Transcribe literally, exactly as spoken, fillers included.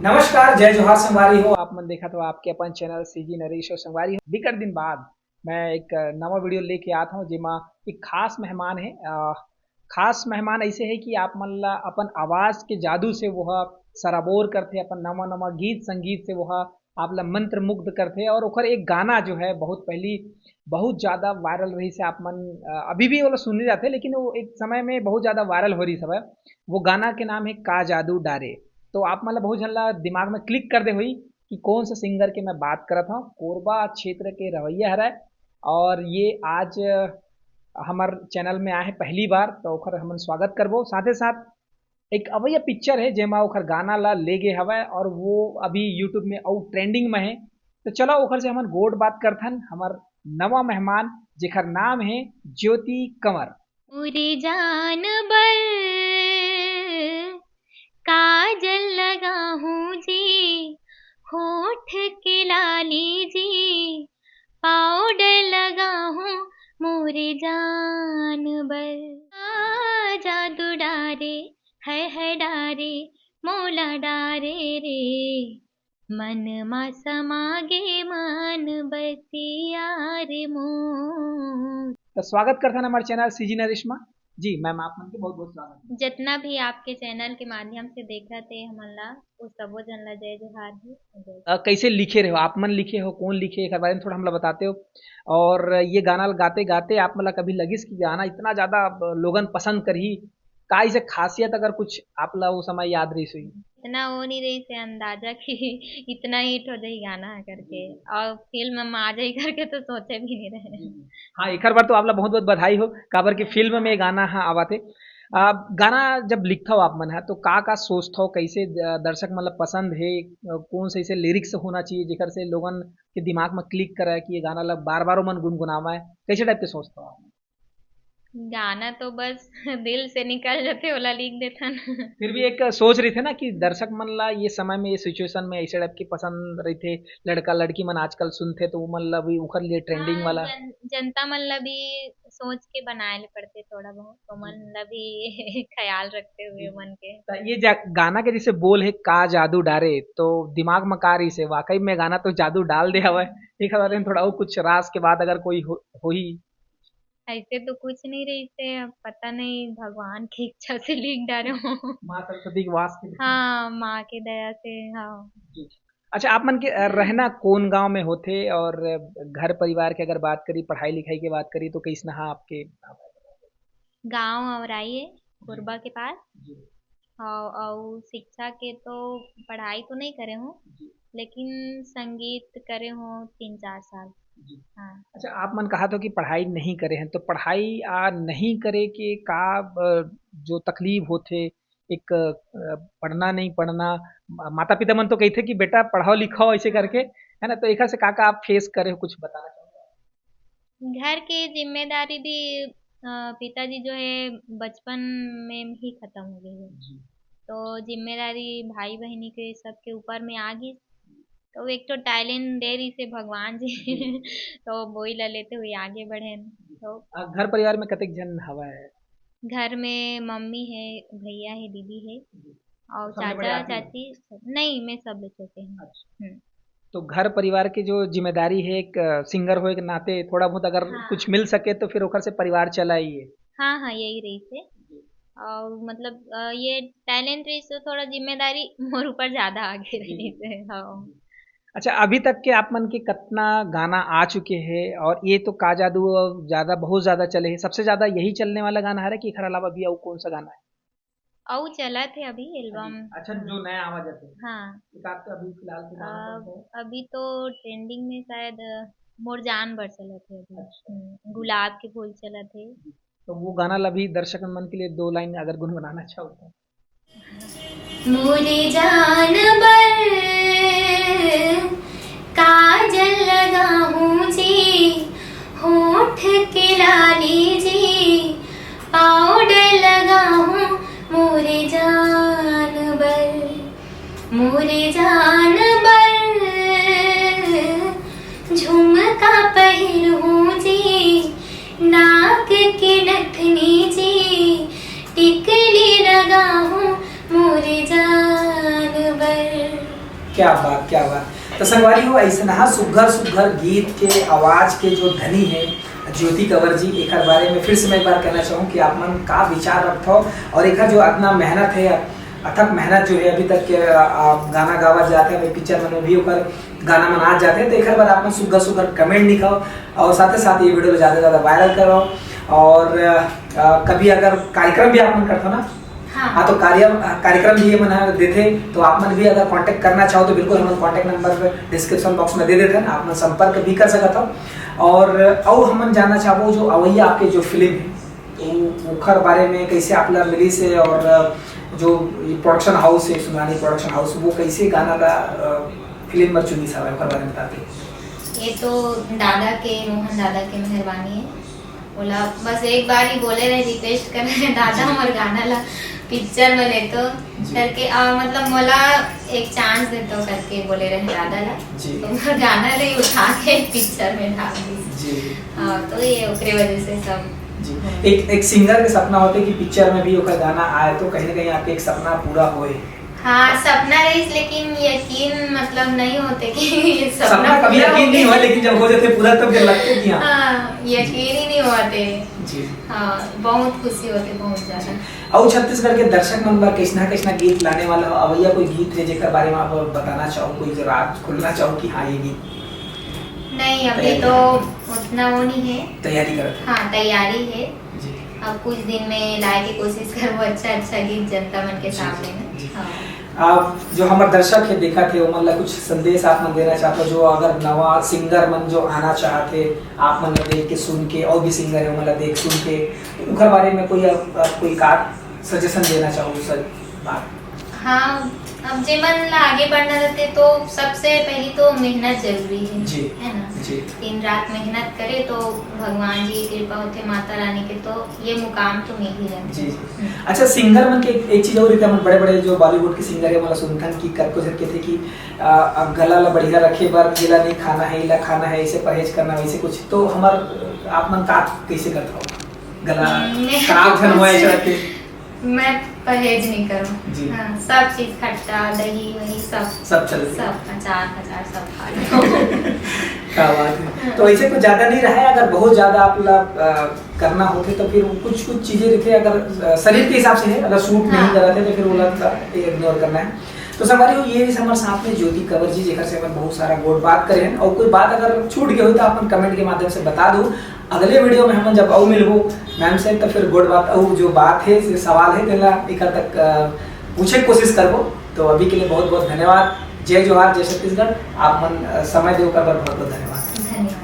नमस्कार, जय जोहार संगवारी हो। आप मन देखत हो आपके अपन चैनल सीजी नरेश और संगवारी हो। बिकट दिन बाद मैं एक नवा वीडियो लेके आत हूँ, जेमा एक खास मेहमान है। अ, खास मेहमान ऐसे है कि आप मन ला अपन आवाज के जादू से वो सराबोर करथे, अपन नवा नवा गीत संगीत से वो आप ला मंत्र मुग्ध करथे। और ओकर एक गाना जो है बहुत पहली बहुत ज्यादा वायरल रहिस है, आप मन अ, अभी भी वो ला सुने जाथे, लेकिन वो एक समय में बहुत ज्यादा वायरल हो रहिस हवय। वो गाना के नाम है का जादू डारे। तो आप मन ला बहुत झन ला दिमाग में क्लिक कर दे होही कि कौन सा सिंगर के मैं बात करत हूँ। कोरबा क्षेत्र के रहवैया हरय और ये आज हमर चैनल में आए हैं पहली बार, तो ओकर हमन स्वागत करबो। साथे साथ एक अवैया पिक्चर है जेमा ओकर गाना ला ले गे हवय और वो अभी YouTube में अउ ट्रेंडिंग में है। तो चलो ओकर से हमन गोठ बात करथन हमर नवा मेहमान, जेकर नाम है ज्योति कंवर। मोरे जान बर काजल लगाहूं जी, होठ के लाली जी, पाउडर लगाहूं मोरे जान बर। आ जादू डारे, है है डारे, मोला डारे रे, मन मा समा गे मन बतिया रे मोर। तो स्वागत करथन हमर चैनल सीजी नरेश मा। जी मैम, आप मन के बहुत बहुत स्वागत है। जितना भी आपके चैनल के माध्यम से देखत हे हमन ला, वो सबो जन ला जय जोहार हे। जय अ, कैसे लिखे रहे हो आप मन, लिखे हो, कौन लिखे, एक बारे में थोड़ा हमला बताते हो। और ये गाना गाते गाते आप मन ला कभी लगिस कि गाना इतना ज्यादा अब लोगन पसंद करही, का इसे खासियत अगर कुछ आप ला वो समय याद रही हुई? इतना वो नहीं रही से अंदाजा कि इतना हिट हो जाही गाना करके, जी। और फिल्म में आ जाही करके तो सोचे भी नहीं रहे। जी, जी। हाँ, एक बार तो आप ला बहुत बहुत बधाई हो, काबर कि फिल्म में गाना हा आवत हे। आ, गाना जब लिखथव आप मन ह, तो का का सोचथव, कैसे द-, दर्शक मन ला पसंद हे, अ, कौन से ऐसे लिरिक्स होना चाहिए जेकर से लोगन के दिमाग में क्लिक करे कि ये गाना ला बार बार ओमन गुनगुनावे, कैसे टाइप के सोचथव आप? गाना तो बस दिल से निकल जाथे, ओला लिख देथन। फिर भी एक सोच रहिथे ना कि दर्शक मन ला ये समय में, ये सिचुएशन में ऐसे टाइप के पसंद रहिथे, लड़का लड़की मन आजकल सुनथे, तो वो मन ला भी उखर लिए ट्रेंडिंग हाँ, वाला। जन-, जनता मन ला भी सोच के बनाए ले पड़थे थोड़ा बहुत, तो मन ला भी ख्याल रखते हुए जी। मन के। तो ये जा-, गाना के जैसे बोल है का जादू डारे, तो दिमाग में का रही से, वाकई में गाना तो जादू डाल दे हवय। एक बार थोड़ा वो कुछ रास के बाद अगर कोई हो, होही। ऐसे तो कुछ नहीं रहिसे, अब पता नहीं, भगवान की इच्छा से लिख डारे हो। माँ सरस्वती के वास के। हाँ, माँ के दया से, हाँ। जी। अच्छा, आप मन के, अ, रहना कौन गांव में होथे और घर परिवार के अगर बात करी, पढ़ाई लिखाई के बात करी, तो कैसना हा आपके? गांव अवराई है, जी। कोरबा के पास। जी। अउ, अउ शिक्षा के तो पढ़ाई तो नहीं करे हूँ, जी। लेकिन संगीत करे हूँ तीन चार साल। जी। हाँ। अच्छा, आप मन कहा था कि पढ़ाई नहीं करे हैं, तो पढ़ाई आ नहीं करे के का, अ, जो तकलीफ होथे, एक, अ, पढ़ना नहीं पढ़ना, म-, माता पिता मन तो कहते कि बेटा पढ़ाओ लिखाओ ऐसे करके, है ना? तो एकर से का का आप फेस करे हो, कुछ बताना चाहोगे? घर के जिम्मेदारी भी, अ, पिताजी जो है बचपन में ही खत्म हो गई है। जी। तो जिम्मेदारी भाई बहनी के सबके ऊपर में आ गई। तो एक तो टैलेंट दे रही से भगवान जी। जी। तो वही ला लेते हुए आगे बढ़े। जी। तो अ, घर परिवार में कतेक जन हवा है? घर में मम्मी है, भैया है, दीदी है जी। और सबसे बड़े चाचा, आप ही हो? चाची, सब। नहीं, मैं सबले छोटे हूँ। अच्छा। हम्म। तो घर परिवार की जो जिम्मेदारी है, एक, अ, सिंगर हो एक नाते, थोड़ा बहुत अगर हाँ। कुछ मिल सके तो फिर ओकर से परिवार चला ही है। हाँ, हाँ, यही रही से। जी। और मतलब, अ, ये टैलेंट रही से थोड़ा जिम्मेदारी मोर ऊपर ज्यादा आ गे जी, रही जी। से, हाँ। जी। अच्छा, अभी तक के आप मन के कितना गाना आ चुके हैं और ये तो का जादू अब ज्यादा, बहुत ज्यादा चले हैं, सबसे ज्यादा यही चलने वाला गाना है कि एकर अलावा भी और कौन सा गाना है? अउ चलत हे अभी एल्बम। अभी, अच्छा, जो नया आवाज आथे। हाँ। एक आपका अभी फिलहाल के गाना अ, कौन सा है? अभी तो ट्रेंडिंग में शायद, अ, मोर जान बर चलत हे अभी। अच्छा। हम्म, गुलाब के फूल चलत हे। जी। तो वो गाना ला भी दर्शक मन के लिए दो लाइन अगर गुनगुनाना चाहो तो। मोरे जान बर काजल लगाहूं जी, होठ के लाली जी, पाउडर लगाहूं मोरे जान बर, मोरे जान बर झुमका पहिरहूं जी, नाक के नथनी जी, टिकली लगाहूं मोरे जान बर। क्या बात, क्या बात। तो संगवारी हो, ऐसे नहा सुघर सुघर गीत के आवाज के जो धनी है ज्योति कंवर जी, एक बारे में फिर से मैं एक बार कहना चाहूँ कि आप मन का विचार रखत हो और एक जो अतना मेहनत है, अथक मेहनत जो है अभी तक के, आ, गाना गावत जाते हैं, पिक्चर मन में भी ओकर गाना मन आ जाते हैं, तो एक बार आप मन सुघर सुघर कमेंट लिखाओ और साथ ही साथ ये वीडियो ज़्यादा से ज़्यादा वायरल करो। और आ, कभी अगर कार्यक्रम भी आप मन करते हो ना, हाँ। हाँ, तो कार्य कार्यक्रम भी ये मन देथे, तो आप मन भी अगर कॉन्टैक्ट करना चाहो तो बिल्कुल हमन कॉन्टैक्ट नंबर डिस्क्रिप्शन बॉक्स में दे देते हैं, आप मन संपर्क भी कर सकत हो। और अउ हमन जानना चाहबो जो अवैया आपके जो फिल्म है, तो ओखर बारे में कैसे आप ला मिली से और जो प्रोडक्शन हाउस है सुनानी प्रोडक्शन हाउस, वो कैसे गाना ला फिल्म में चुनी सा ओखर बारे में बताते। ये तो दादा के, मोहन दादा के मेहरबानी है। बोला बस एक बार ही बोले रहे, रिक्वेस्ट कर रहे हैं दादा हमारे गाना ला पिक्चर में ले तो करके, और मतलब मोला एक चांस दे तो करके बोले रहे दादा ला। तो मोर गाना ले उठा के पिक्चर में डाल दी। हाँ, तो ये ओकरे वजह से सब। एक एक सिंगर के सपना होते कि पिक्चर में भी ओकर गाना आए, तो कहीं ना कहीं आपके एक सपना पूरा होए। हाँ, सपना रही, लेकिन यकीन मतलब नहीं होते कि ये सपना, सपना कभी यकीन नहीं हुआ, लेकिन जब हो जाते पूरा तब लगते कि हाँ। हाँ, यकीन ही नहीं होते। जी। हाँ, बहुत खुशी होते, बहुत ज्यादा। और छत्तीसगढ़ के दर्शक मन बर कैसना कैसना गीत लाने वाला हो, अवैया कोई गीत है जेकर बारे में आप बताना चाहो, कोई राज खोलना चाहो कि हाँ ये गीत? नहीं, अभी तो उतना वो नहीं है। तैयारी करत। हाँ, तैयारी है। अब कुछ दिन में लाए के कोशिश करबो अच्छा अच्छा गीत जनता मन के सामने में। हाँ। आप जो हमारे दर्शक है देखा थे, उमन ला कुछ संदेश आप मन देना चाहते हो, जो अगर नवा सिंगर मन जो आना चाहते, आप मन ला देख के सुन के, और भी सिंगर है उमन ला देख सुन के, तो उनकर बारे में कोई आप, आप कोई का सजेशन देना चाहो सर बात? हाँ, अब जेमन ला आगे बढ़ना रहते तो सबसे पहली तो मेहनत जरूरी है, जी। है ना? जी। दिन रात मेहनत करे तो भगवान जी कृपा होते, माता रानी के, तो ये मुकाम तो मिल ही जाते। जी जी। अच्छा, सिंगर मन के एक चीज और रहता है, बड़े बड़े जो बॉलीवुड के सिंगर है, मतलब सुनथन कि कतको झन कहते कि आ, अब गला ला बढ़िया रखे बर एला नहीं खाना है, एला खाना है, इसे परहेज करना, वैसे कुछ। तो हमार आप मन का कैसे करता हो गला खराब झन हुआ ऐसा के? मैं परहेज नहीं करूँ। जी। हाँ, सब चीज खट्टा दही वही सब सब चलते। सब अचार अचार सब खा लो। क्या बात है। तो ऐसे कुछ ज्यादा नहीं रहा है, अगर बहुत ज्यादा आप ला करना होते तो फिर कुछ कुछ चीजें रहते, अगर शरीर के हिसाब से है, अगर सूट नहीं हाँ। करते तो फिर वो लगता इग्नोर करना है। तो संगवारी हो, ये हमारे साथ में ज्योति कंवर जी, जेकर से अपन बहुत सारा गोठ बात करे हैं, और कोई बात अगर छूट गई हो तो अपन कमेंट के माध्यम से बता दो। अगले वीडियो में हम जब अउ मिलबो मैम से, तो फिर गोठ बात अउ जो बात है, सवाल है, तेला एक तक पूछे कोशिश करबो। तो अभी के लिए बहुत बहुत धन्यवाद। जय जोहार, जय छत्तीसगढ़। आप मन समय दे ओकर बहुत बहुत धन्यवाद। धन्यवाद।